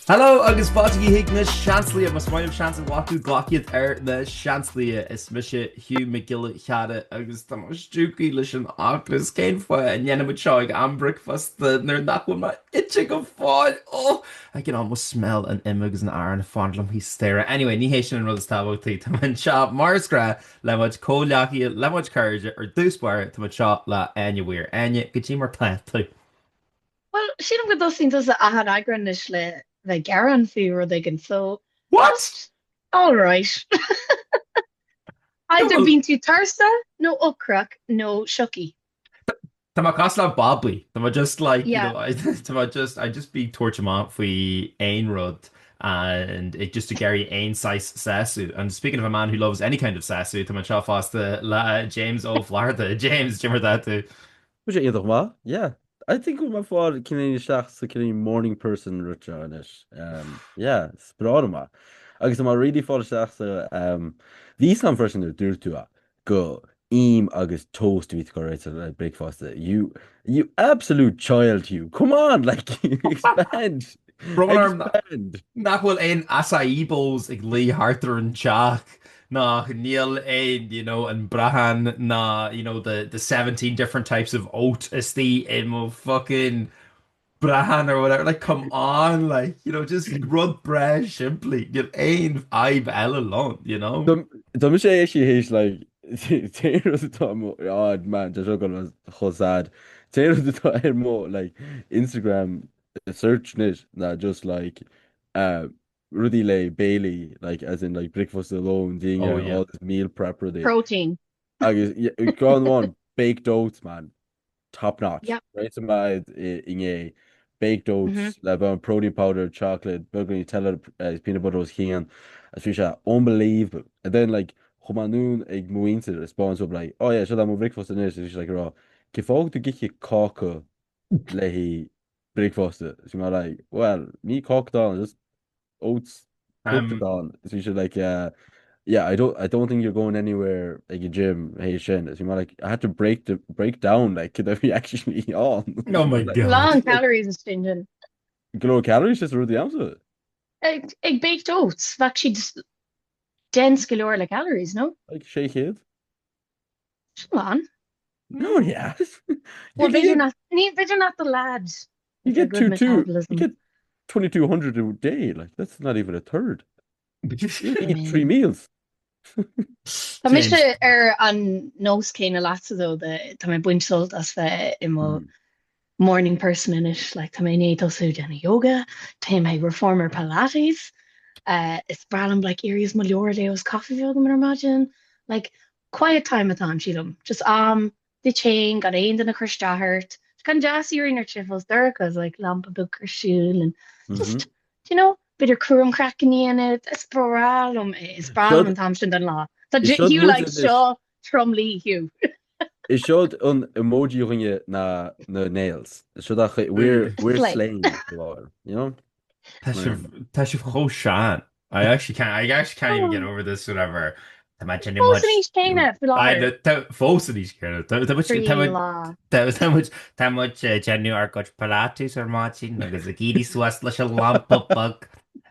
Hello agus fáilte chuig na Seansálaithe. Más maith libh seans a ghlacadh, glac iad ar na Seansálaithe. Is mise Hugh Mac Giolla Chearra agus tá mé stiúgtha leis an ocras. Cén fáth a ndéanaimid seo ag am bricfeasta nuair nach bhfuil mé ite go fóill? Oh! I can almost smell an im agus an arán ag fanacht liom thíos staighre. Anyway, ní hé sin an rud is tábhachtaí. Tá mé anseo mar is gnách le mo chuid comhghleacaithe, le mo chuid cairde, ar dtús báire, tá mé anseo le Áine Weir. Áine, goidé mar tá tú? Bhuel, sílim go dtosaíonn tusa achan eagrán anois le bheith ag gearán faoi rud éigin, so What? just alright. Either bíonn tú tuirseach nó ocrach nó siocaí. Tá mé cosúil le babaí. Tá mé just like, you Yeah. know, I, tá mé just, I just be ag tabhairt amach faoi aon rud and ag just ag iarraidh aon saghas sásamh. And speaking of a man who loves any kind of sásamh, tá mé anseo fosta le James Ó Flatharta. James, goidé mar tá tú. Tá sé iontach maith, yeah. I think go bhfuil mé ag fáil cineál isteach sa cineál morning person rud seo anois. Um, yeah, is breá liom é. Agus tá mé really fáil isteach sa um, bhí a fhios agam freisin nuair a dúirt tú é, go im agus toast a bhí tú ag ithe le bricfeasta. You, you absolute child, you. Come on, like, expand. Brón orm Expand. nach bhfuil aon acai bowls ag luí thart ar an teach, nach níl aon, you know, an brachán ná, you know, the, the 17 different types of oat istigh i mo fucking brachán or whatever. Like, come on, like, you know, just rud breá simplí. Níl aon fhadhb eile liom, you know? Tá mise actually théis like t-aon rud atá mo oh man tá seo gonna chomh sad t-aon rud atá ar mo like Instagram search anois ná just like uh, rudaí le béilí like as in like breakfast alone Oh dinner yeah. all this meal prep rudaí Protein. agus yeah, ceann amháin baked oats man top notch Yep. right mé inné baked oats le bheith protein powder chocolate beagán Nutella uh, peanut butter os cionn agus bhí sé unbelievable and then like chuaigh mé anonn ag mo mhuintir is spáin so like oh yeah seo mo bhricfeasta anois is bhí sé like ag rá cén fáth go dtig cáca le bricfeasta. Is bhí mé like, well, ní cáca atá ann, just oats cooked Um, atá ann. Is bhí sé like, uh, yeah, I don't, I don't think you're going anywhere ag an gym théis sin. Is bhí mé like, I had to break the, break down like, cad a bhí actually ann. oh my Like, God. Lán calories istigh ansin. go leor calories is rudaí agamsa. Ag, ag baked oats, bheadh siad dense go leor le calories, no? Like 600? Sin lán. No, yeah. You Well, b'fhéidir get, nach, ní, b'fhéidir nach do lad you with their get good two, two, you metabolism. get 2200 a day. Like, that's not even a third. You I eat three mean, meals. Tá mise James. ar an nós céanna leatsa though, de tá mé ag baint sult as bheith i mo Mm. morning person anois, like tá mé i ndiaidh tosú ag déanamh yoga, tá mé ag reformer pilates, uh, is breá liom like éirí is mo leabhar a léamh is caife a bheith agam ar maidin, like quiet time atá ann sílim, just am duit féin gan aon duine ag cur isteach ort, it's kind of deas éirí nuair tá sé fós dorcha is like lampa beag ar siúl and just, do you know, b'fhéidir cúram craicinn a dhéanamh, is breá liom é, is breá liom Seod, an t-am sin den lá. Tá is seod Hugh muid like anois. seo tromluí Hugh. Is seod an emoji againne ná na nails. Is seod a we're we're Slay. slaying the láthair, you know? Tá sibh tá sibh chomh sean. I actually can't I actually can't even get over this whatever. Tá mé déanamh Fós muid an aois céanna faoi láthair. Tá fós an aois céanna. Tá muid tá Trí muid lá. tá muid tá muid ag déanamh ár gcuid Pilates ar maidin agus ag éirí suas leis an lampa beag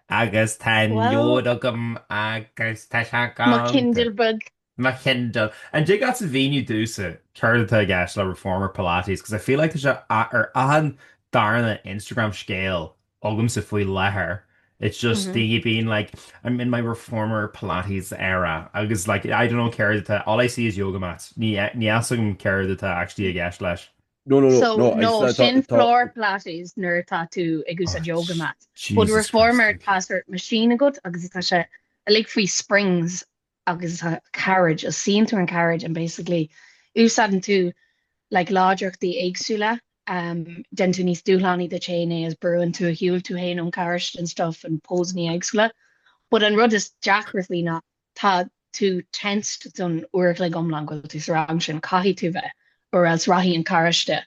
agus tá an Well, leabhar agam agus tá sé mo galánta. Kindle beag. Mo Kindle. An dtig leatsa mhíniú domhsa céard atá i gceist le Reformer Pilates? Because I feel like tá sé ar achan darna Instagram scéal agamsa faoi láthair. It's just daoine being like, I'm in my Reformer Pilates era. Agus like, I don't know céard atá, all I see is yoga mats. Ní ní fhios agam céard atá actually i gceist leis. No, no, no, So, no, no, tá, sin tá, floor Pilates nuair atá tú ag Oh, úsáid yoga mat. But Jesus Christ. Reformer tá sort machine agat agus tá sé uilig faoi springs agus tá carriage is suíonn tú ar an carriage and basically úsáideann tú like láidreachtaí éagsúla um déanann tú níos dúshlánaí duit féin é is brúann tú ar shiúl tú féin ón carráiste and stuff and pósanna éagsúla but an rud is deacra faoi ná tá tú tensed don uair a chloig iomlán go bhfuil tú sa rang sin caithfidh tú bheith or else rachaidh an carráiste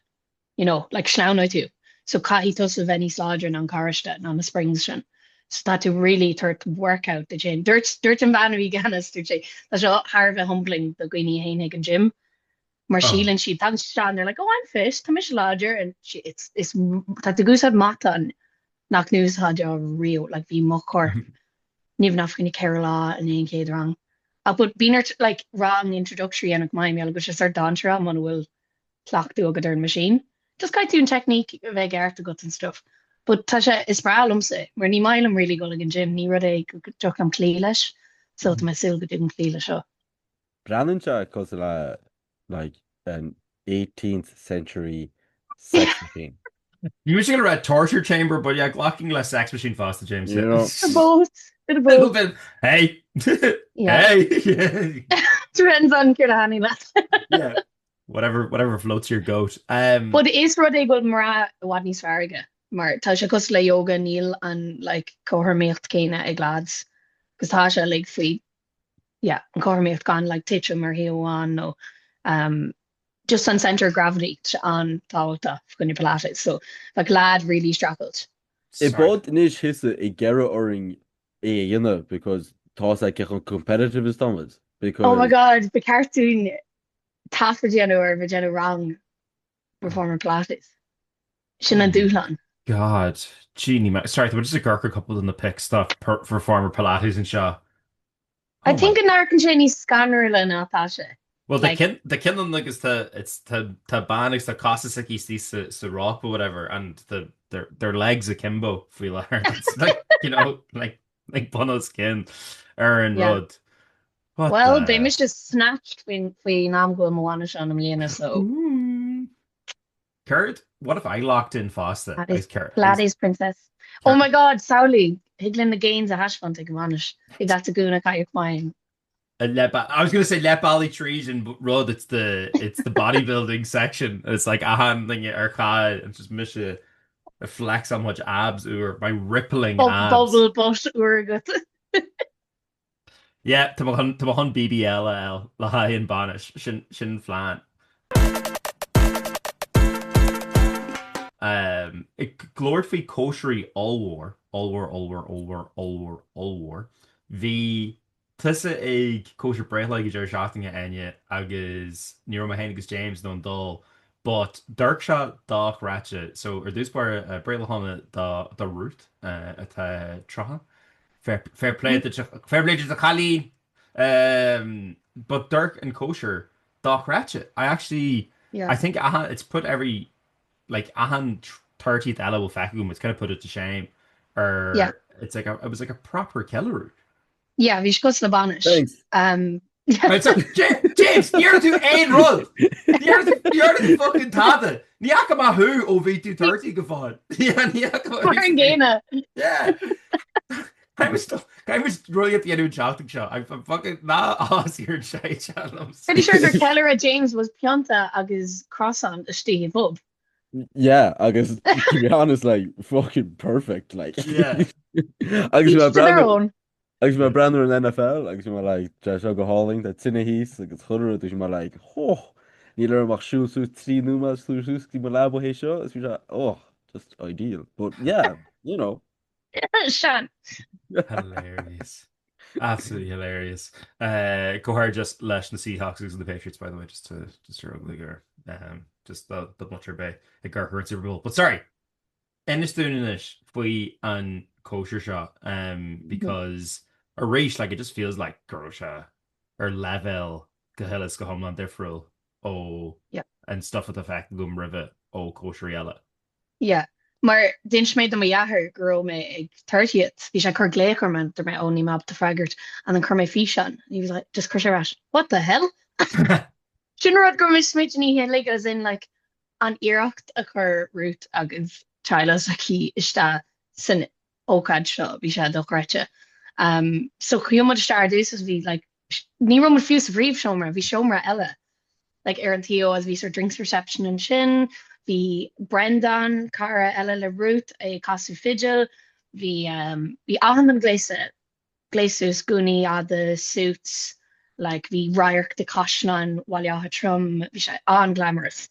you know, like sleamhnóidh tú. So caithfidh tusa bheith níos láidre ná an carráiste, ná na springs sin. So tá tú really tabhairt workout duit féin. Dúirt, dúirt an bhean a bhí i gceannas, dúirt sé, tá seo thar a bheith humbling do dhaoine a théann chuig an gym. Mar Oh. síleann siad, tagann siad isteach and they're like, oh I'm fit, tá mise láidir, and she, it's, it's, tá tú ag úsáid matán. Nach n-úsáidfeá riamh, like bhí mo chorp nimhneach faoi na 4 lá i ndiaidh an chéad rang. Ach but bíonn ort like rang introductory a dhéanamh go maith, mar gheall go bhfuil sé sort dainséarach muna bhfuil cleachtadh agat ar an machine. Just caithfidh tú an technique a bheith i gceart agat and stuff. But tá sé, is breá liomsa é, mar ní maith liom really dul ag an gym, ní rud é go dtiocfadh liom cloí leis, so tá mé ag súil go dtig liom cloí leis seo. Breathnaíonn sé cosúil le like an 18th century sex machine. Bhí mise ag rá torture chamber, but yeah, glacaim le sex machine fosta, James. You know. Bit of both, bit of Little both. bit. Hey! Yeah. Hey! Depends on céard a thaitníonn leat. Yeah. Whatever, whatever floats your goat. Um, But is rud é go bhfuil mná i bhfad níos fearr aige, mar tá sé cosúil le yoga, níl an like cothromaíocht céanna ag lads, agus tá sé like faoi yeah, an chothromaíocht gan like titim ar thaobh amháin nó um, just an centre of gravity tá sé an-tábhachtach fá choinne Pilates so like lad really streachailt. I bhfad anois thusa ag iarraidh orainn é a dhéanamh because tá sé cé chomh competitive is táimid Oh my because god, ba cheart dúinn taifead a dhéanamh ar bheith ag déanamh rang Reformer Pilates. Sin an dúshlán. God, gee, ní ma- Sorry, tá just ag amharc ar couple de na pics stuff per Reformer Pilates anseo. I Oh my think go n-amharcann sé níos scanrúla ná tá sé. Well, tá Like, ceann tá ceann ann agus tá it's tá tá bean agus tá cosa s'aici istigh sa sa rope or whatever and the their their legs akimbo faoi láthair. That's like, you know, like like bun os cionn ar an yeah. rud. What Well, beidh the? mise snatched faoin faoin am go bhfuil mo bhainis ann i mbliana, so Ooh. Céard, what if I locked in fosta Pilates, agus céard, agus Pilates princess. Oh céard, my God, samhlaigh, thig linn na gains a thaispeáint ag an bhainis. Thig leat do ghúna a chaitheamh maith. a leath, I was gonna say leath bealaigh tríd an rud, it's the, it's the bodybuilding section. It's like achan duine ar chaid and just mise ag flexáil mo chuid abs úr, my rippling abs. Bubble butt úr agat. Yeah, tá mé chun, tá mé chun BBL a fháil le haghaidh an bainis, sin, sin an phlean. Um, ag labhairt faoi cóisirí ollmhór, ollmhór, ollmhór, ollmhór, ollmhór, ollmhór, bhí tusa ag cóisir breithlá ag an deireadh seachtaine, Áine, agus ní raibh mé féin agus James in ann dul, but d'amharc sé dochreidte, so ar dtús báire, breithlá shona do, do Ruth, atá 30, Fair fair play duit fair play duit a chailín! Um, but d'amharc an cóisir dochreidte. I actually Yeah. I think achan it's put every like achan 30th eile a bhfuil feicthe agam it's kind of put it to shame Yeah. or it's like a, it was like a proper ceiliúradh. Yeah, bhí sé cosúil le bainis. Thanks. Um, Right, so, James, ní dhearna tú aon rud! Ní dhearna tú, ní dhearna tú fucking tada! Ní fhaca mé thú ó bhí tú 30 go fóill. Yeah, ní fhaca mé Mar an gcéanna. Yeah. Caithfidh muid rud a dhéanamh an tseachtain seo. I'm fucking ná as ar an sé liom. Pretty sure gur ceiliúradh James was pionta agus croissant istigh i bpub. Yeah, agus to be honest, like, fucking perfect, like. Yeah. Agus Each mé to their breathnú own. Agus mé ag breathnú ar an NFL agus bhí mé like, tá seo go hálainn, tá tine thíos agus chuile rud agus bhí mé like, oh, níl orm ach siúl suas 3 nóiméad siúl suas go dtí mo leaba théis seo agus bhí sé, oh, just ideal. But yeah, you know. Sean. Hilarious. Absolutely hilarious. Uh, Comhghairdeas leis na Seahawks agus the Patriots, by the way, just to just to gur um, just the, the butcher bay ag amharc ar an Super Bowl. But sorry, Inis dúinn anois faoi an cóisir seo because arís like it just feels like go raibh sé ar leibhéal go huile is go hiomlán difriúil ó an stuff atá feicthe agam roimhe ó cóisirí eile. Yeah. Mar d'inis mé do mo dheartháir go raibh mé ag 30th, bhí sé ag cur glaoch orm and dúirt mé oh níl mé ábalta freagairt and then chuir mé físeán and he was like just chuir sé ar ais what the hell? Sin rud go raibh mé ag smaoineamh an oíche uilig as in like an iarracht a chuir Ruth agus teaghlach s'aici isteach san ócáid seo, bhí sé dochreidte. So chuaigh muid isteach ar dtús agus bhí like, ní raibh muid fiú sa phríomhsheomra, bhí seomra eile like ar an taobh agus bhí sort drinks reception ansin, bhí Brendan, cara eile le Ruth, ag casadh fidil, bhí bhí achan duine gléasta gléasta suas, gúnaí fhada, suits, like bhí radharc de Caisleán Bhaile Átha Troim, bhí sé an-glamorous.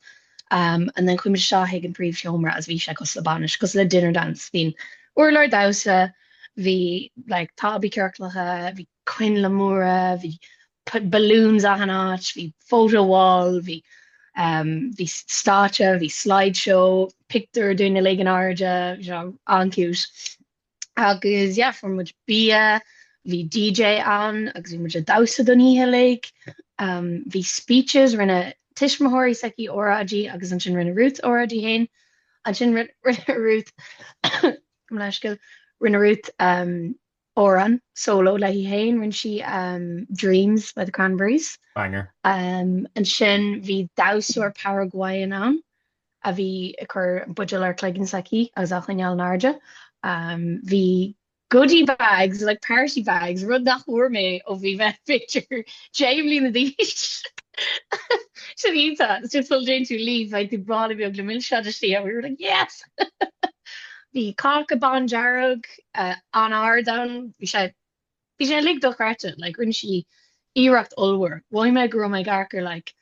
Um, and then chuaigh muid isteach chuig an príomhsheomra agus bhí sé cosúil le bainis, cosúil le dinner dance, bhí an urlár damhsa, bhí like táblaí ciorclacha, bhí coinnle móra, bhí balloons achan áit, bhí photo wall, bhí. Bhí stáitse, bhí slideshow, pictiúr dúinn uilig in airde, bhí sé an-cute. Agus yeah, fuair muid bia, bhí DJ ann agus bhí muid ag damhsa don oíche uilig. Bhí speeches, rinne tuismitheoirí s'aici óráidí agus ansin rinne Ruth óráidí féin. Ansin rinne Ruth, gabh mo leithscéal, rinne Ruth amhrán solo léi féin, rinne sí Dreams by the Cranberries. Banger. Ansin bhí damhsóir Paraguayan ann a bhí ag cur an buidéal ar chloigeann s'aici agus á choinneáil in airde. Bhí goodie bags, like party bags, rud nach bhfuair mé ó bhí mé b'fhéidir 10 mbliana d'aois. Sin iontach. It's just sula dtéann tú leave, faigheann tú mála beag le milseáin istigh and we were like, yes! Bhí cáca bándearg an-ard ann, bhí sé bhí sé uilig dochreidte, like rinne sí iarracht ollmhór. Mhothaigh mé go raibh mé ag amharc ar like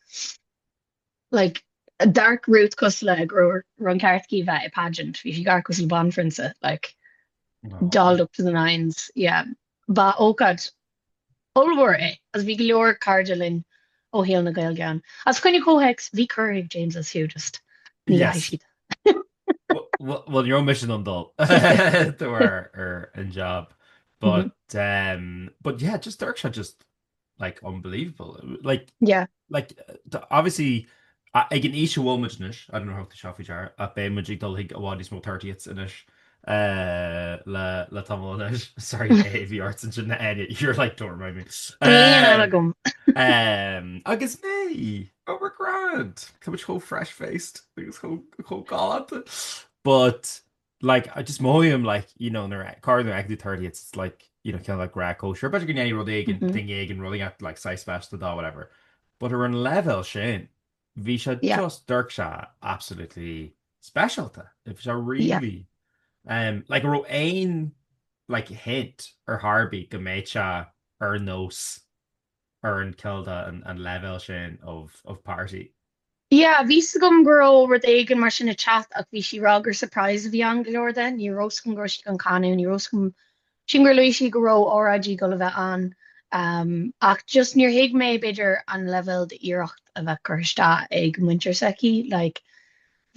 like d'amharc Ruth cosúil le go raibh an ceart aici bheith i pageant, bhí sí ag amharc cosúil le banphrionsa, like dolled up to the nines, yeah. Ba ócáid ollmhór é agus bhí go leor cairde linn ó shaol na Gaeilge ann. As coinne comhthéacs, bhí cuireadh ag James is Hugh, just ní dheachaigh siad. Bhuel, ní raibh mise in ann dul de bharr ar an job. But um, but yeah, just d'amharc sé just like unbelievable. Like Yeah. like obviously ag an aois a bhfuil muid anois, I don't know how tú seo faoi deara, ach beidh muid ag dul chuig i bhfad níos mó 30ths anois le le tamall anois. Sorry, a bhí ort ansin Áine, you're like don't remind me. Bliain eile agam. Um, agus mé, oh we're grand. Tá muid chomh fresh-faced agus chomh chomh galánta. But like I just mothaím like you know nuair a nuair a fheiceann tú 30 it's like you know kind of like gra cóisir b'fhéidir go ndéanfaidh rud éigin mm -hmm. duine éigin rud éigin like saghas speisialta dó whatever but ar an leibhéal sin bhí sé yeah. just d'amharc sé absolutely speisialta bhí sé really yeah. um, like raibh aon like hint ar chor ar bith go mbeadh sé ar nós ar an cineál de an leibhéal sin of of party. Yeah, bhí 's agam go raibh rud éigin mar sin ag teacht ach bhí sí ag rá gur surprise a bhí ann go leor de. Ní raibh 's agam go raibh sí chun canadh, ní raibh 's agam, sílim gur luaigh sí go raibh óráidí ag dul a bheith ann ach just níor thuig mé b'fhéidir an leibhéal d'iarracht a bheith curtha isteach ag muintir s'aici. Like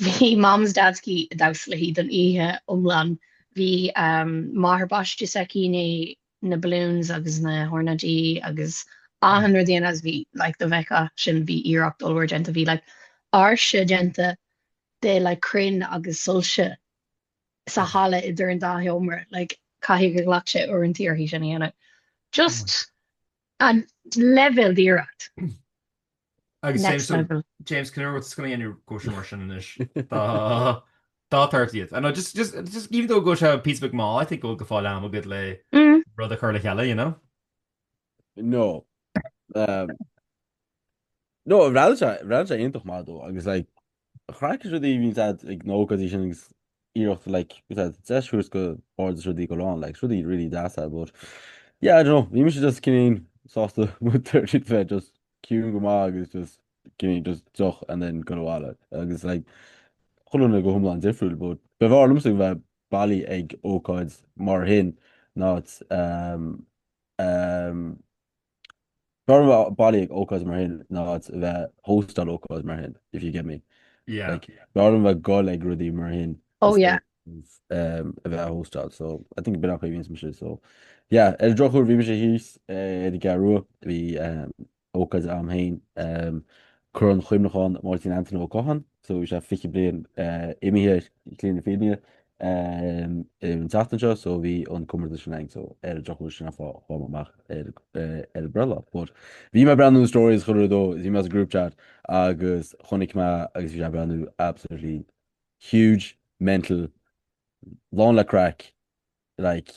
bhí mam is dad s'aici ag damhsa léi don oíche iomlán. Bhí máthair baiste s'aici i ndiaidh na balloons agus na hornáidí agus achan rud a dhéanamh agus bhí like dá bhfeicfeá sin bhí iarracht ollmhór déanta bhí like áirse déanta de like crainn agus soilse sa halla idir an dá sheomra like caithfidh gur ghlac sé uaireanta uirthi sin a dhéanamh just an leibhéal d'iarracht. Agus James, so, James can what's going on cóisir mar sin anois dá dá 30th. I know just just just even though go sé píosa beag mall, I think go go fóill am agat le mm. rud a chur le chéile, you know? No. Um, no, bhreathnaigh sé bhreathnaigh sé iontach maith dó agus like chraic is rudaí bhíonn siad ag na hócáidí sin agus iarracht like deis a thabhairt go ard is rudaí go lán like rudaí really deasa but yeah I don't know bhí mise just cineál sásta mo 30th bheith just ciúin go maith agus just cineál just deoch and then go abhaile agus like chuile dhuine go hiomlán difriúil but b'fhearr liomsa bheith bailí ag ócáid mar shin ná um, um, B'fhearr liom bheith bailí ag ócáid mar shin ná a bheith hóstáil ócáid mar shin, if you get me. Yeah. Like, b'fhearr liom bheith goil ag rudaí mar shin Oh yeah. um, a bheith a hóstáil. So, I think b'in an chaoi a bhíonns mise. So, yeah, ar an drochuair bhí mise thíos eh, ar an gCeathrú Rua, bhí um, ócáid a'm féin, um, Corn Chuimhneacháin Máirtín Antaine Ó Catháin, so bhí sé 20 bliain eh, imithe ar shlí na fírinne um, an tseachtain seo, so bhí an comórtas sin againn, so ar an drochuair sin an fáth a chuaigh mé amach. ar ar an breithlá. But bhí mé ag breathnú na stories chuile rud ó, bhí mé sa group chat agus chonaic mé agus bhí sé ag breathnú absolutely huge, mental, lán le craic, like,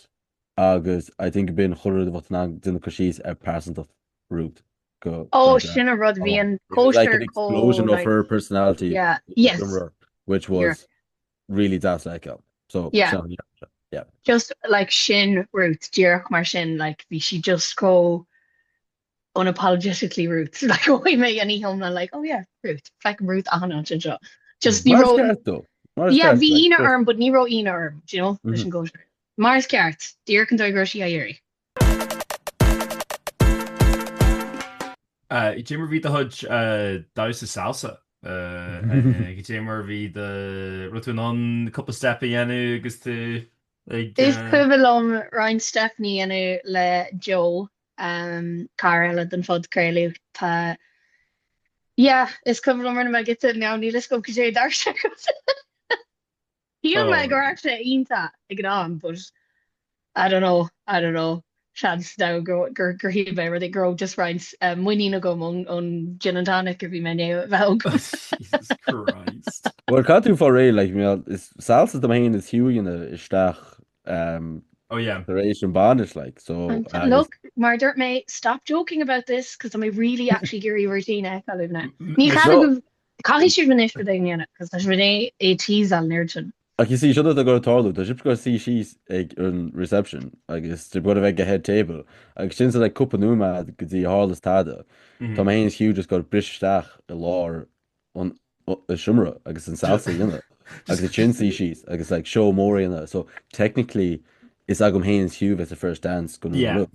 agus I think b'in chuile rud a bheadh in ann déanamh cur síos ar pearsantacht Ruth go Oh, sin an rud bhí an It was like cóisir an explosion chomh of like her personality yeah, in yes, summer, which you're was really deas le feiceáil. So, yeah. sin, yeah, yeah. Just like sin Ruth, díreach mar sin, like bhí sí just chomh unapologetically Ruth. Like mhothaigh mé an oíche iomlán like, oh yeah, Ruth, feicim Ruth achan áit anseo. Just ní Mar is raibh, ceart dó. Mar is yeah, ceart, bhí like, ionadh just, orm, but ní raibh ionadh orm, do you know, leis mhm. an gcóisir. Mar is ceart, díreach an dóigh go raibh sí á iarraidh. Uh, Cad é mar bhí do chuid uh, damhsa salsa. Cad é mar a bhí do, raibh tú in ann cúpla step a dhéanamh agus tú ag. Is cuimhin liom roinnt steipeanna a dhéanamh le Joe, cara eile den phodchraoladh. Tá, yeah, is cuimhin liom rinne mé giota, now níl fhios agam cad é a deir sé. Shíl mé go raibh sé iontach ag an am but I don't know, I don't know. Seans now gur gur shíl mé rud go raibh just roinnt muinín agam ón ón gin and tonic a bhí mé i ndiaidh a bheith agam. Jesus Christ. Bhuel, caithfidh tú fáil réidh, like, you know, is salsa do mé féin is Hugh a dhéanamh isteach um, Oh yeah. tar éis an bainis, like, so, And agus, look, mar a dúirt mé, stop joking about this cos tá mé really actually ag iarraidh routine a fheiceáil uaibh now. Ní Mise. cheadaigh agaibh Caithfidh sibh anois rud éigin a dhéanamh, cos tá sibh i ndiaidh é teaseáil an oiread sin. Ach you see, seo atá ag goil a tarlú, tá sibh ag goil a suí síos ag an reception agus sibh ag goil a bheith ag an head table agus sin sa like cúpla nóiméad go dtí a tharlas tada. Tá mé féin is Hugh just ag goil a briseadh isteach i lár an seomra agus an salsa a dhéanamh agus ansin suí síos agus like show mór a dhéanamh. So technically is agam féin is Hugh a bheas the first dance go Yeah. nó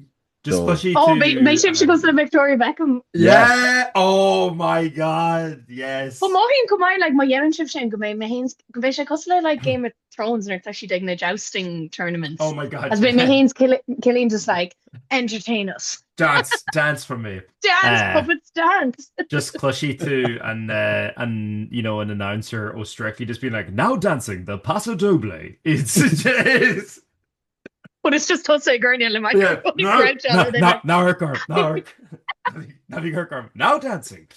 Just So. cloisfidh Oh, tú beidh sibhse cosúil le Victoria Beckham. Yeah! Oh my God! Yes! But mothaím chomh maith, like, má dhéanann sibh sin, go mbeidh mé féin, go mbeidh sé cosúil le like Game of Thrones nuair atá siad ag na jousting tournaments. Oh my God, Agus beidh mé yeah. féin is Cillian just like, entertain us. Dance, dance for me. Dance, Uh, puppets, dance! just cloisfidh tú an, uh, an, you know, an announcer ó Strictly just being like, now dancing the paso doble. It's just... But it's just tusa ag airne le microphone Ná hamharc orm, ná hamharc. Ná bí ag amharc orm. Now dancing!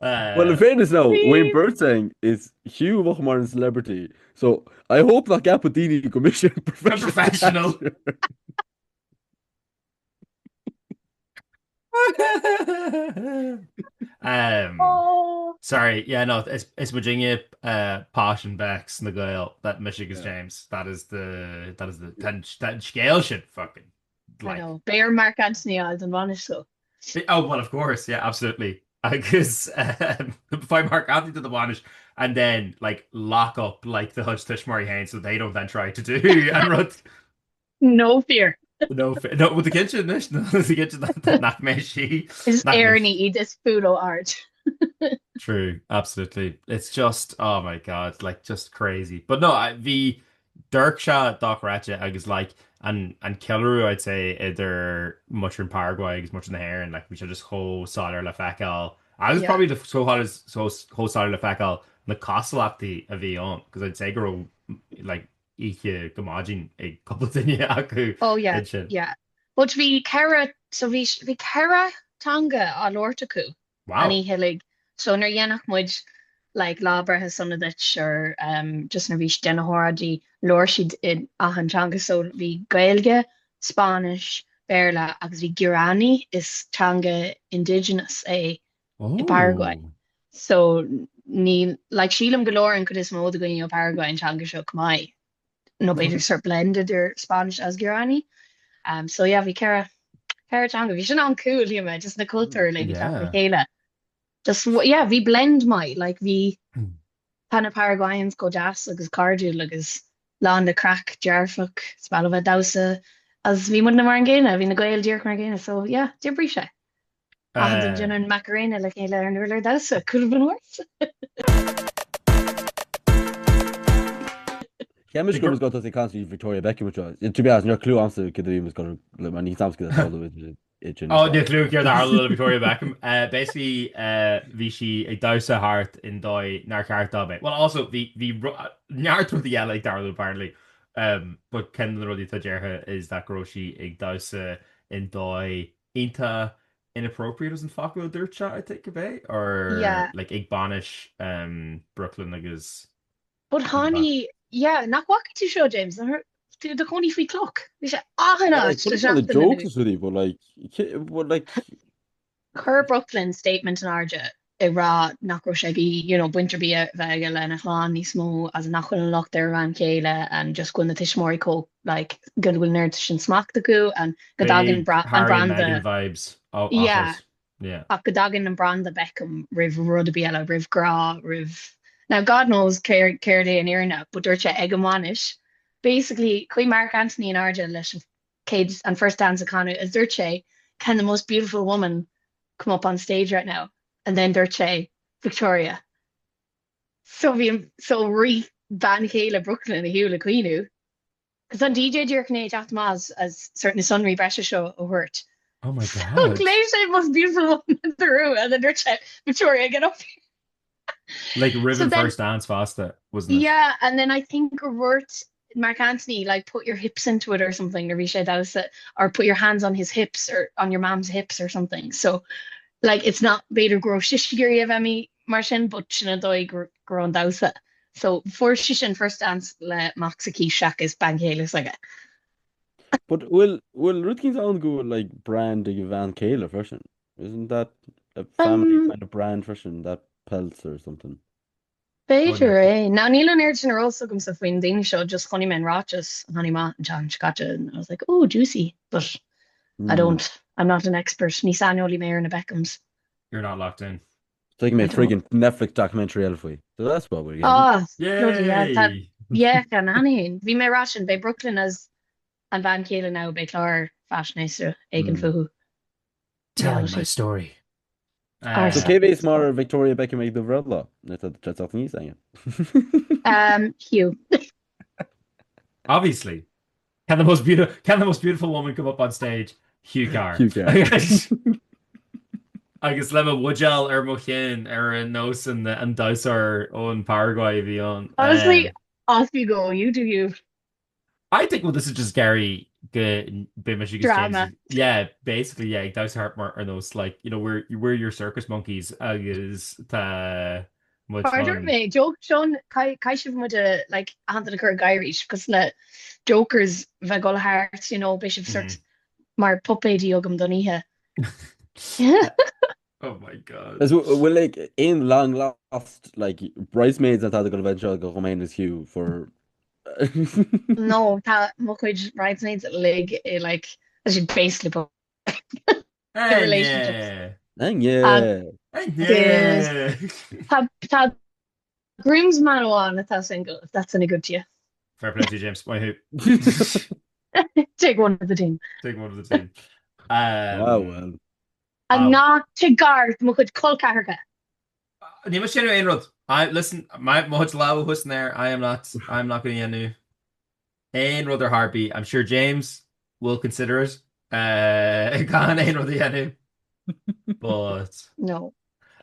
Well, in fairness now, Wayne Birdsong is Hugh bheadh mar an celebrity, so I hope nach gceapfadh daoine go mise an professional professional. dancer. Um, Oh. sorry, yeah, no, is, is muidinne uh, Posh and Becks na Gaeil, that mise agus James, that is the, that is the, tá an tá an scéal sin fucking, I like, know. Beidh ar Mark Anthony a fháil don bhainis so. Oh, well, of course, yeah, absolutely. Agus um, faigh Mark Anthony do the bhainis and then, like, lock up, like, do chuid tuismitheoirí féin so they don't then try to do an rud. No fear. No fear. No, bhfuil tú cinnte anois? No, tú cinnte nach mbeidh sí. Is Nach mbeidh Éireannaigh iad is fuath leo ard. True, absolutely. It's just, oh my God, like just crazy. But no, I, bhí d'amharc sé dochreidte agus like an an ceiliúradh I'd say idir muintir an Paraguay agus muintir na hÉireann, like bhí sé just chomh soiléir le feiceáil. Agus Yeah. probably chomh chomh chomh soiléir le feiceáil na cosúlachtaí a bhí ann, because I'd say go raibh like oíche go maidin ag cúpla duine acu Oh yeah, ansin. yeah. But bhí ceithre, so bhí, bhí ceithre teanga á labhairt acu an Wow. oíche uilig. So nuair a dhéanfadh muid like lá breithe sona duit or um, just nuair a bhí siad ag déanamh óráidí, labhair siad in achan teanga. So bhí Gaeilge, Spáinnis, Béarla agus bhí Guarani, is teanga indigenous é i Paraguay. Oh. So ní, like sílim go labhrann an chuid is mó de dhaoine ó Paraguay an teanga seo chomh maith, nó b'fhéidir sort blend idir Spanish agus Guarani. Um, so yeah, bhí ceithre, ceithre teanga. Bhí sin an-cool, shíl mé, just na cultúir uilig ag teacht le Yeah. chéile. Just, yeah, bhí blend maith, like bhí, tá na Paraguayans chomh deas agus cairdiúil agus lán de craic dearfach, is maith leo bheith ag damhsa agus bhí muidne mar an gcéanna, bhí na Gaeil díreach mar an gcéanna, so yeah, d'oibrigh sé. Achan duine ag déanamh an Macarena le chéile ar an urlár damhsa, could have been worse. Cheap mise go raibh muid ag dul ag caint faoi Victoria Beckham anseo. To be honest, ní raibh clue a'msa céard a bhí muid ag dul le mar níl 's a'msa céard a tharla idir Oh, níl clue céard a tharla le Victoria Beckham. Basically, bhí sí ag damhsa thart i ndóigh nár cheart dá bheith. Well, also, bhí bhí neart rudaí eile ag tarlú apparently. But ceann de na rudaí atá deartha is that go raibh sí ag damhsa i ndóigh iontach inappropriate was an focal a dúirt sé, I think, ab é? Or Yeah. like ag bainis um, Brooklyn agus But tháinig, yeah, nach bhfaca tú seo, James? Nach tú i do chónaí faoi chloch. Bhí sé achan Yeah, like, áit le chuir na seachtain jokes anuas. is rudaí, but like, but like, Chuir Brooklyn statement in airde ag rá nach raibh sé ag you know, baint ar bith a bheith aige lena chlann níos mó as nach bhfuil an locht ar a bhean chéile and just go bhfuil na tuismitheoirí chomh like go bhfuil an oiread sin smacht acu and go dtagann big an Harry and branda Meghan vibes off yeah it. Yeah. ach go dtagann an branda Beckham roimh rud ar bith eile, roimh grá, roimh now God knows céard é an fhírinne but dúirt sé ag an bhainis basically chuaigh Mark Anthony in airde leis an chéad an first dance a chanadh is dúirt sé can the most beautiful woman come up on stage right now and then dúirt sé Victoria. So bhí so rith bean chéile Brooklyn ar shiúl ag caoineadh. Cos an DJ díreach i ndiaidh teacht amach as as sort na sonraí breise seo a thabhairt. Oh my So God. glaoigh sé most beautiful woman in the room and then dúirt sé Victoria get up here. Like roimh So an then first dance fosta, wasn't it? yeah and then I think gur dhúirt Marc Anthony like put your hips into it or something nuair bhí sé ag damhsa or put your hands on his hips or on your mam's hips or something. So like it's not b'fhéidir go raibh sise ag iarraidh a bheith mí mar sin but sin an dóigh go raibh an damhsa. So fuair sise an first dance le mac s'aici seachas bean chéile s'aige. But bhfuil bhfuil rud éicint ann go bhfuil like brand ag a bhean chéile freisin? Isn't that a family Um, kind of brand freisin, that pelts or something? Oh, B'fhéidir no. é. Now níl an oiread sin ar eolas agamsa faoin daoine seo, just chonaic mé an ráiteas a tháinig amach an tseachtain seo caite and I was like, oh, juicy, but I Hmm. don't, I'm not an expert, ní saineolaí mé ar na Beckhams. You're not locked in. Feicfidh mé I don't. friggin' Netflix documentary eile faoi. So that's what we're getting. Ah, bloody hell, tá, Yay! yeah, gan ann. Bhí mé ag rá sin, beidh Brooklyn as an bhean chéile now, beidh clár faisnéise éigin Hmm. fúthu. Telling my Reality. story. So Arsa. cé bhéas mar Victoria Beckham ag do bhreithlá? Nuair atá tú teacht aníos, Áine. Um, Hugh. Obviously. Can the most beautiful can the most beautiful woman come up on stage? Hugh Carr. Hugh Carr. Agus le mo bhuidéal ar mo chinn ar an nós an an damhsóir ón Paraguay a bhí ann. Honestly, Um, off you go, you do you. I think well this is just Gary go mbeidh mise agus James Drama. yeah basically yeah ag damhsa thart mar ar nós like you know we're we're your circus monkeys agus tá muid Mar a dúirt chun mé, joke Sean, caithfidh sibh muid a like aitheanta a chur ag gáire cos na jokers bheith ag dul thart, you know, beidh sibh sort Mhm. mar puipéidí agam don oíche. Oh my God. Is bhfuil like aon long lost like bridesmaids atá ag dul a bheith anseo go chomh is Hugh for No, tá mo chuid bridesmaids uilig i like tá siad basically i relationships. Áine! Áine! Agus Áine! tá tá groomsman amháin atá single, if that's any good to you. Fair play to you, James. Maith thú. Take one of the team. Take one of the team. Ah Um, well. And ah, ná téigh gar do mo chuid col ceathracha. Ní mé sin aon rud. I listen, my mo chuid lámha thuas in air, I am not I'm not going to dhéanamh aon rud ar chor ar bith. I'm sure James will consider it. Uh, gan aon rud a dhéanamh. But No.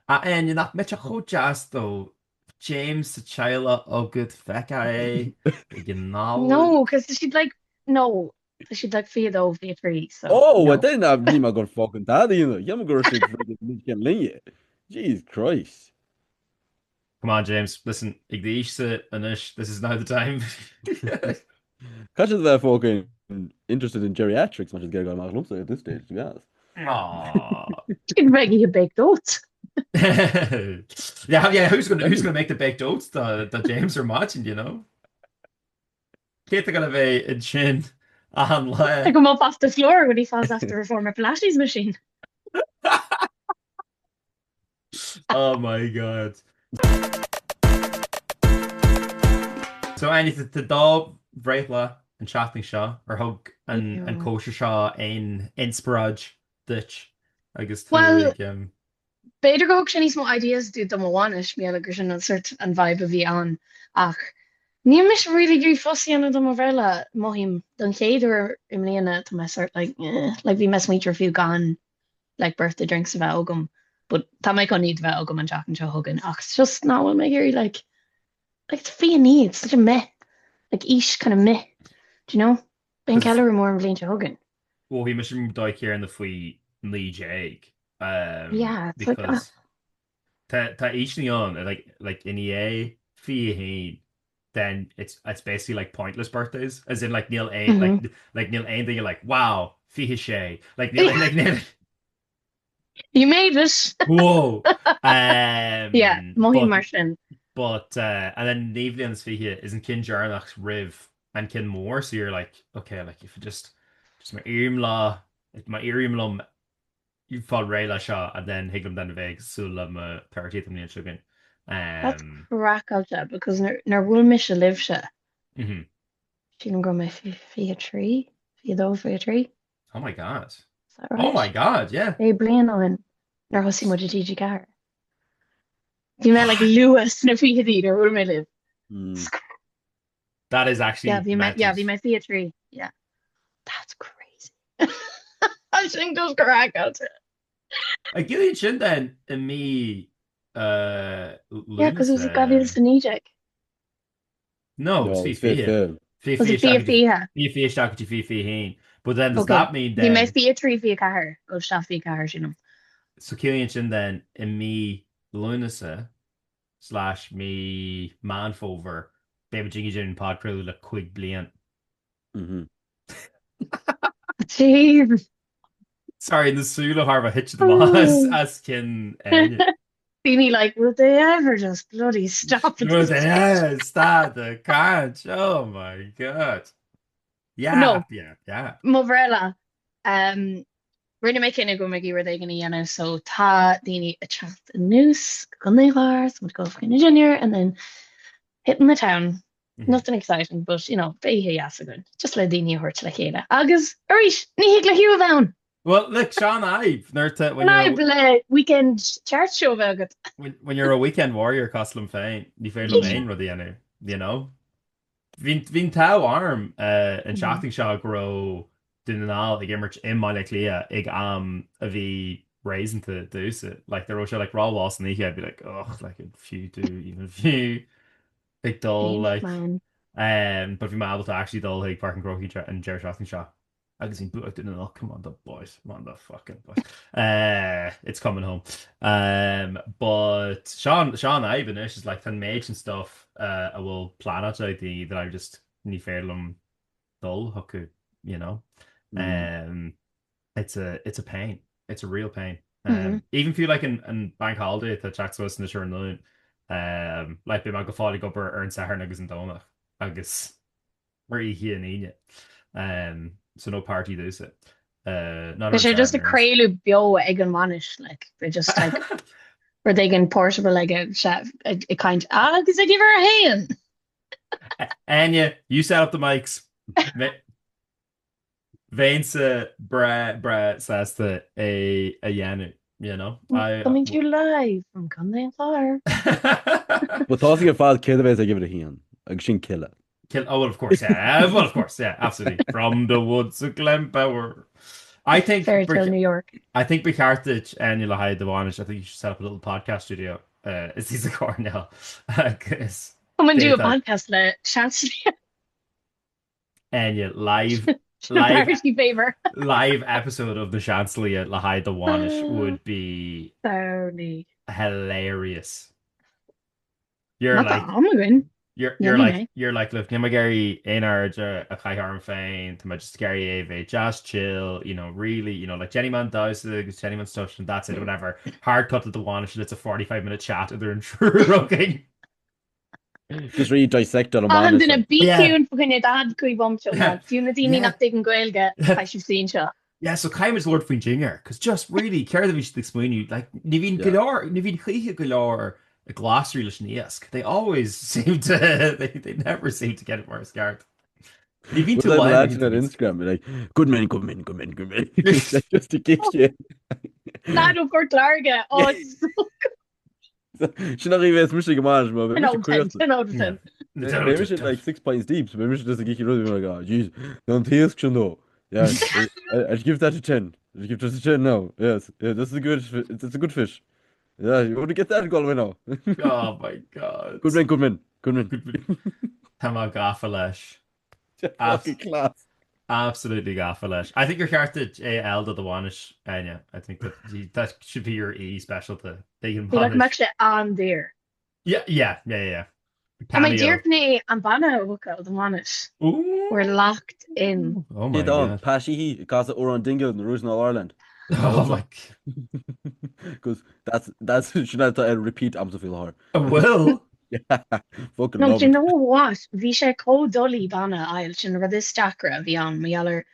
A Áine, nach mbeadh sé chomh deas though James sa teaghlach agat feicfeá é ag an Nollaig. No, cos tá siad like no, tá siad like 22, 23, so Oh, no. then uh, ní mé gur fucking dad you know. go raibh siad friggin' níos cinn linne. Jeez Christ. Come on James, listen, ag d'aois-sa anois, this is now the time. Caithfidh siad a bheith fucking interested in geriatrics mar siad ag amach liomsa at this stage, to be honest. Aww. Sin bheidh a baked oats. Yeah, yeah, who's gonna who's gonna make the baked oats do do James ar maidin, you know? Cé atá gonna bheith ansin an lá? Pick him up off the floor when he falls off the reformer Pilates machine. Oh my God. So Áine, tá do bhreithlá an tseachtain seo, ar thug an an Yeah. cóisir seo aon inspioráid duit agus tú Well, ag um, b'fhéidir go thug sé níos mó ideas duit do mo bhainis, mar gheall gur sin an sort an vibe a bhí ann ach níl mise really ag iarraidh fuss a dhéanamh do mo bhreithlá, mothaím don chéad uair i mbliana tá mé sort like eh, like bhí mé ag smaointiú fiú gan like birthday drinks a bheith agam but tá mé chun iad a bheith agam an tseachtain seo chugainn ach it's just nach bhfuil mé ag iarraidh like like it's 29 it's such a meh like aois kind of meh do you know? Beidh an Cos ceiliúradh mór an bhliain seo chugainn. well bhí mise an dóigh céanna faoi 19 um, Yeah it's like because tá tá aoiseanna ann like like i ndiaidh 21 then it's it's basically like pointless birthdays as in like níl aon like mm-hmm. like níl aon duine like wow 26 like níl like níl You made it! whoa Yeah, um mothaím but mar sin. but uh, and then naoi bhliain is fiche is an ceann deireanach roimh an ceann mór so you're like okay like if it just just má éirím lá má éirím liom fáil réidh leis seo and then thig liom then a bheith ag súil le mo 30th an bhliain seo chugainn. That's Um, craiceáilte because nuair nuair a bhuail mise libhse, mhm. sílim go raibh mé 23, 22, 23, Oh my God. is that Oh right? my God, yeah. Sé bliain ó shin nuair thosaigh muid i TG4. Bhí mé like luath sna fichidí nuair a bhuail mé libh. That is Yeah, actually bhí mé, yeah, mental. bhí mé 23. Yeah. That's crazy. Sin just craiceáilte. Ag ciallaíonn sin then i mí Yeah, because it was Lúnasa. 2019. No, it's No, 20 it's 20 20. 20. Was it 20 20 isteach 20? 20 20 isteach go dtí 20 21. But then does Okay. that mean Bhí mé then 23 24 go isteach 24 sílim. so ciallaíonn sin then i mí Lúnasa slash mí Meán Fómhair beidh muid ag déanamh podchraoladh le 5 bliain. Mhm. Jeez. Sorry, na súile thar a bheith thite amach as as cinn Áine. Daoine like, will they ever just bloody stop at Will this they stage? ever stop the caint? Oh my God. No, Yeah, yeah, yeah. mo bhreithlá. Um, rinne mé cinneadh go raibh mé ag iarraidh rud éigin a dhéanamh, so tá daoine ag teacht anuas go Contae an Chláir, so muid ag dul fá choinne dinnéar and then hitting the town. Nothing exciting, but you know, beidh oíche dheas againn, just le daoine a thabhairt le chéile. Agus arís, ní thig le Hugh a bheith ann! Well, look, seo an fhadhb, nuair atá, when An you're fhadhb le weekend chart show a bheith agat. when, when you're a weekend warrior cosúil liom féin, ní féidir liom aon rud a dhéanamh, you know? Bhí bhí an t-ádh orm an tseachtain seo go raibh Dún na nGall ag imirt i mBaile Átha Cliath ag am a bhí réasúnta domhsa. Like, dá raibh sé like rómhall san oíche, I'd be like, ugh, like, an fiú domh even fiú ag dul Cén like. plean? Um, but bhí mé ábalta actually dul chuig Páirc an Chrócaigh an deireadh seachtaine seo. Agus bhí bua ag Dún na nGall, come on the boys, come on the fucking boys. Uh, it's coming home. Um, but seo an seo an fhadhb anois is like tá an méid sin stuff uh, a bhfuil pleanáilte ag daoine that I just ní féidir liom dul chucu, you know. Mm. Um, it's a it's a pain. It's a real pain. Um, Mm-hmm. even fiú like an, an bank holiday atá ag teacht suas anois ar an Luan, um, like beidh mé go fóill ag obair ar an Satharn agus an Domhnach agus ar oíche an Aoine. Um, so no party domhsa. Uh, not ar Beidh an sé just Satharn ag ar an craoladh beo ag an bhainis, like, they're just like rud éigin portable aige se ag ag caint agus ag uimhir a haon! Áine, you set up the mics. Bheinnse breá breá sásta é a dhéanamh, you know. I Coming to you live from Contae an Chláir. But tá a fhios againn ar fad céard a bheas ag uimhir a haon, agus sin Kila. Kill, oh, well, of course, yeah. Well, of course, yeah, absolutely. From the woods of Glenbower. I think Fairy Tale New York. I think ba cheart duit Áine le haghaidh do bhainis, I think you should set up a little podcast studio uh, istigh sa choirnéal agus Come and do a d'fhéadfá podcast le Seansálaithe. Áine live Sin live party favor. live episode of the Seansálaithe le haghaidh do bhainis would be Sorry. hilarious. You're Má tá like am againn. you're you're Dhéanfainn like é. you're like look níl mé ag iarraidh aon aird a chaitheamh orm féin tá mé just ag iarraidh é a bheith just chill you know really you know like déanfaidh mé an damhsa agus déanfaidh mé an stuff and that's it whatever hard cut to do bhainis and it's a 45 minute chat idir an triúr againn. Just really dissect an Achan bhainis duine like. bí Yeah. ciúin fá choinne 45 bomaite Yeah. Fiú na daoine Yeah. nach dtuigeann Gaeilge beidh sibh sa anseo. Yeah, so caithfidh muid labhairt faoin dinnéar, cos just really, céard a bhí siad ag smaoineamh, like, ní bhíonn go Yeah. leor, ní bhíonn choíche go leor glasraí leis an iasc. They always seem to, they, they never seem to get it mar is ceart. Ní bhíonn tú Well, lán lads ag on an Instagram, be like, good men, good men, good men, good men. Like, just to kick you. Lad ó Phort Láirge, oh, it's so Sin nach bheas mise go maith mar 10 bheidh mise out of 10, craolta. 10 out of 10. Beidh mise like six pints deep, so beidh mise just ag ithe rudaí like, oh, jeez, an t-iasc sin though. Yeah, I, I'd give that a 10. I'd give that a 10 now. Yes, yeah, that's a good, that's a good fish. Yeah, you want to get that in Galway now. Oh my God. Good men, good men, good men. Good men. Tá mé gafa leis. Fucking class. Absolutely gafa leis. I think gur cheart duit é a fháil do do bhainis, Áine. I think that that should be your aoi speisialta ag an Bhí like bhainis. mbeadh sé an-daor. Yeah, yeah, yeah, yeah. Tá mé Cameo. díreach i ndiaidh an banna a bhookáil don bhainis. We're locked in. Oh my Céard ann? God. Pat Sheehy ag casadh amhrán Dingle na Roots in All Ireland. Oh my Because that's that's sin atá ar repeat agamsa faoi láthair. An bhfuil? Yeah, fucking No, love do you it. know what? Bhí sé chomh doiligh banna a fháil, sin an rud is deacra a bhí ann, mar gheall ar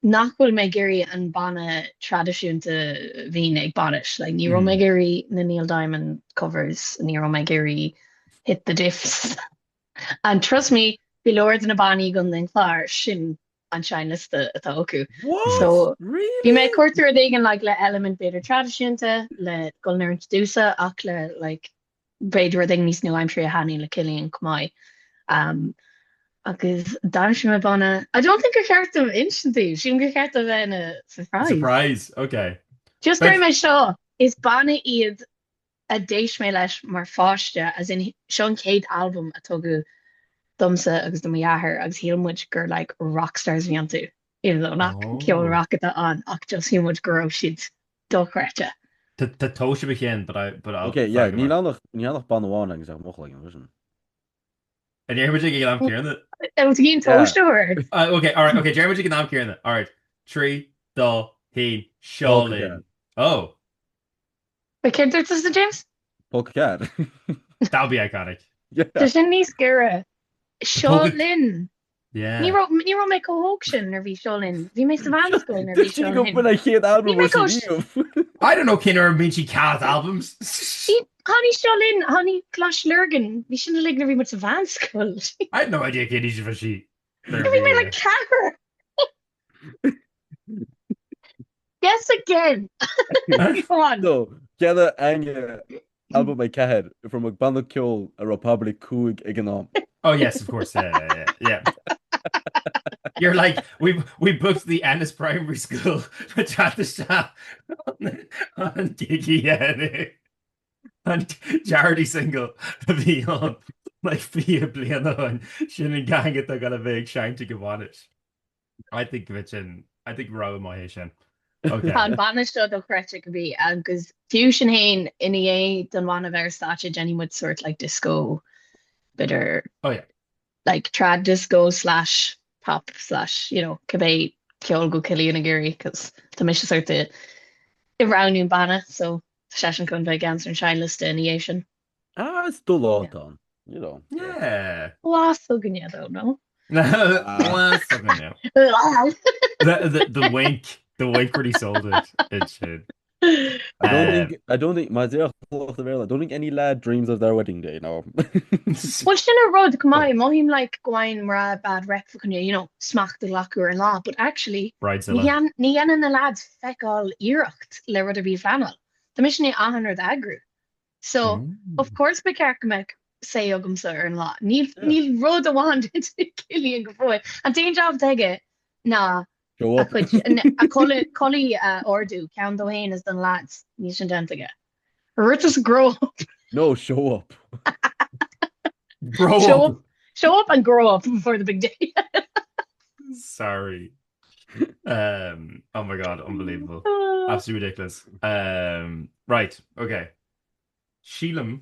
nach bhfuil mé ag iarraidh an banna traidisiúnta a bhíonn ag bainis. Like, ní raibh mé ag iarraidh na Neil Diamond covers, ní raibh mé ag iarraidh Hit the Diffs. And trust me, go leor de na bannaí i gContae an Chláir, sin an seinnliosta atá acu. What? So bhí mé Really? ag cuartú rud éigin like le element b'fhéidir traidisiúnta, le dul in oiriúint domhsa ach le like. B'fhéidir rud éigin níos nua-aimseartha a thaitníonn le Cillian chomh maith. Agus d'aimsigh mé banna, I don't think gur cheart dom insint daoibh, sílim gur cheart dó bheith ina surprise. Surprise, ok. Just déarfaidh mé seo, is banna iad a d'éist mé leis mar pháiste, as in seo an chéad albam a tugadh domsa agus do mo dheartháir agus shíl muid gur like rock stars a bhí iontu, even though nach ceol rock atá ann ach just shíl muid go raibh siad dochreidte. Tá tomhas mo chinn, but I, but I'll Ok, yeah, níl ann ach, níl ann ach banna amháin agus ach mo chloigeann, freisin. An ndéarfaidh muid ag an am céanna? An bhfuil tú ag tomhas a thabhairt? Ok, alright, ok, déarfaidh muid ag an am céanna. Alright, 3, 2, 1, seo linn. Oh. Wait, céard dúirt tusa, James? Póca Cat. That would be iconic. Tá sin níos giorra. Seo linn. Yeah. Ní raibh ní raibh mé chomh hóg sin nuair a bhí Seo Linn. Bhí mé sa mheánscoil nuair a bhí Seo Linn. B'in an chéad albam Ní mé ó chomh sí I don't know cén uair a mbíonn sí chéad albums. Bhí tháinig Seo Linn, tháinig Coláiste Lurgan, bhí sin uilig nuair a bhí muid sa mheánscoil. I had no idea cén aois a bhí sí. Nuair bhí mé like ceathrar. Guess again. Go on. So, cheannaigh Áine albam ag ceathair from ag banna ceoil a raibh probably 5 ag an am. Oh yes, of course, yeah, yeah, yeah. You're like, we we booked the Ennis Primary School le teacht isteach an gig a dhéanamh. An charity single a bhí ann like 20 bliain ó shin, sin an gang atá ag dul a bheith ag seinnt ag an bhainis. I think bheadh sin, I think rogha maith é sin. Okay. Tá an banna seo dochreidte go bí agus fiú sin féin ina dhiaidh don bhanna bheith ar stáitse déanfaidh muid sort like disco b'fhéidir Oh yeah. like trad disco slash pop slash you know cibé ceol go Cillian ag iarraidh cos tá mise sort ag roghnú an banna so tá seisean chun bheith ag ceanns ar an seinnliosta ina dhiaidh sin. Ah, is do lá atá ann. You know. Yeah. Lá s'againne though, no? Lá s'againne. The, the, the wink, the wink really sold it. It should. I don't think, I don't think, mar a déarfadh lucht an Bhéarla, I don't think any lad dreams of their wedding day, no. Well, sin an rud, go maith, mothaím like go bhfaigheann mná bad rep fá choinne, you know, smacht a ghlacadh ar an lá, but actually, Bridezilla. ní ní dhéanann na lads feiceáil iarracht le rud ar bith a phleanáil. Tá mise i ndiaidh achan rud a eagrú. So, of course ba cheart go mbeadh say agamsa ar an lá. Níl níl rud amháin déanta ag Cillian go fóill. An t-aon job atá aige ná Show a up. chuid a culaith culaith a ordú, ceann dó féin is don lads. Níl sin déanta aige. Just grow up. No, show up. Grow Show up. up. Show up and grow up before the big day. Sorry. Um, oh my God, unbelievable. Absolutely ridiculous. Um, right, okay. Sílim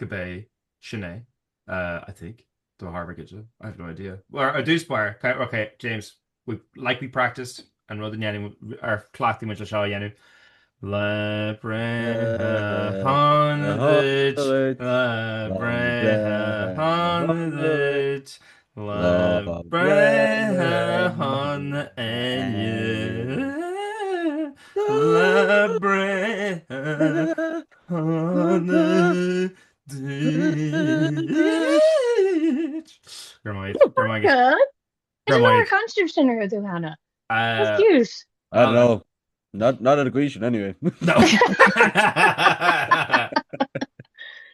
gurb é sin é, uh, I think. Do Harvard get I have no idea. Well, ar dtús báire, okay, okay, James, we, like we practiced, an rud a dhéanamh ar chleachtaigh muid le seo a dhéanamh. Lá breithe shona duit, lá breithe shona duit, Lá breithe shona Áine. Lá breithe shona duit. Go raibh maith, go raibh maith agat. I don't know ar chan sibh sin ar do cheana. That's cute. I don't know. Not not at a gcaoi sin anyway. No.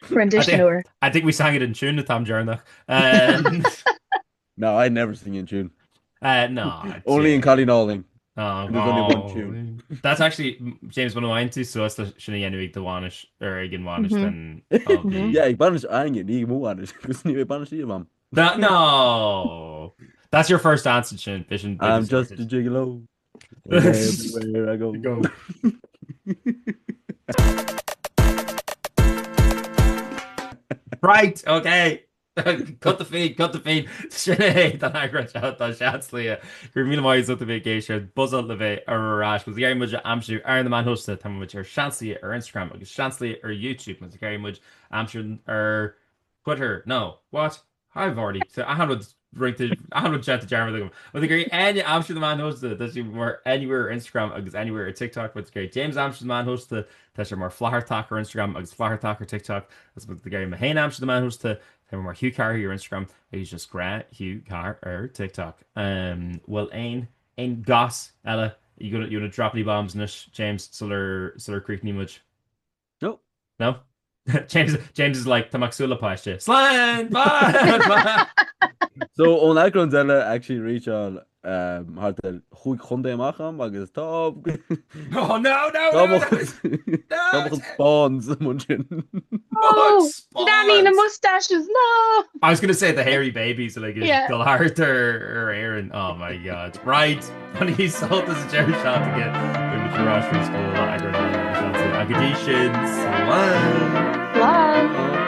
Rendition úr. I think we sang it in tune an t-am deireanach. Um, No, I never sing in tune. uh, no. Only in Cailín Álainn. Oh, And there's only one tune. That's actually James muna bhfaigheann tú suas le sin a dhéanamh ag do bhainis ar ag an bhainis then I'll be Yeah, ag bainis Áine, ní ag mo bhainis, agus ní ag bainis í mam. That, no! That's your first answer sin. Vision. I'm just a gigolo. Everywhere I go. Go. Right, okay. Cut the feed, cut the feed. Sin é don eagrán seo de Seansálaithe. Go raibh míle maith agat as ucht a bheith ag éisteacht. Buzzáil le bheith ar ais. Má tá tú ag iarraidh muid a aimsiú ar na meáin shóisialta, tá muid ar Seansálaithe ar Instagram agus Seansálaithe ar YouTube. Má tá tú ag iarraidh muid a aimsiú ar Twitter, no, what? I've already, so achan rud roinnte, achan rud déanta dearmad agam. Má tá tú ag iarraidh Áine a aimsiú ar na meáin shóisialta, tá sí mar Anywhere ar Instagram agus Anywhere ar TikTok. Má tá tú ag iarraidh James a aimsiú ar na meáin shóisialta, tá sé mar Flathartach ar Instagram agus Flathartach ar TikTok. Agus má tá tú ag iarraidh mé féin a aimsiú ar na meáin shóisialta, tá mé mar Hugh Carr ar Instagram agus just gnáth Hugh Carr ar TikTok. Um, bhfuil aon, aon gas eile? You gonna, you gonna drop any bombs anois, James, sular, sular críochnaíonn muid? No. No? James, James is like, tá mé ag súil le páiste. Slán! Bye! Bye! So ón eagrán eile actually reacháil um, thart ar chúig chontae amach a'm agus tá Oh no, no, tá no, mo no, chuid tá no! mo chuid spawns amuigh ansin. Oh, Oh, Danny na spawns! mustaches, no! I was gonna say the hairy babies like is Yeah. dul thart ar ar Éirinn. Oh my god. Right. Bainigí sult as an deireadh seachtaine. Beidh muid ar ais arís go luath eagrán eile ar na Seansálaithe. Go dtí sin, slán! Slán! Slán.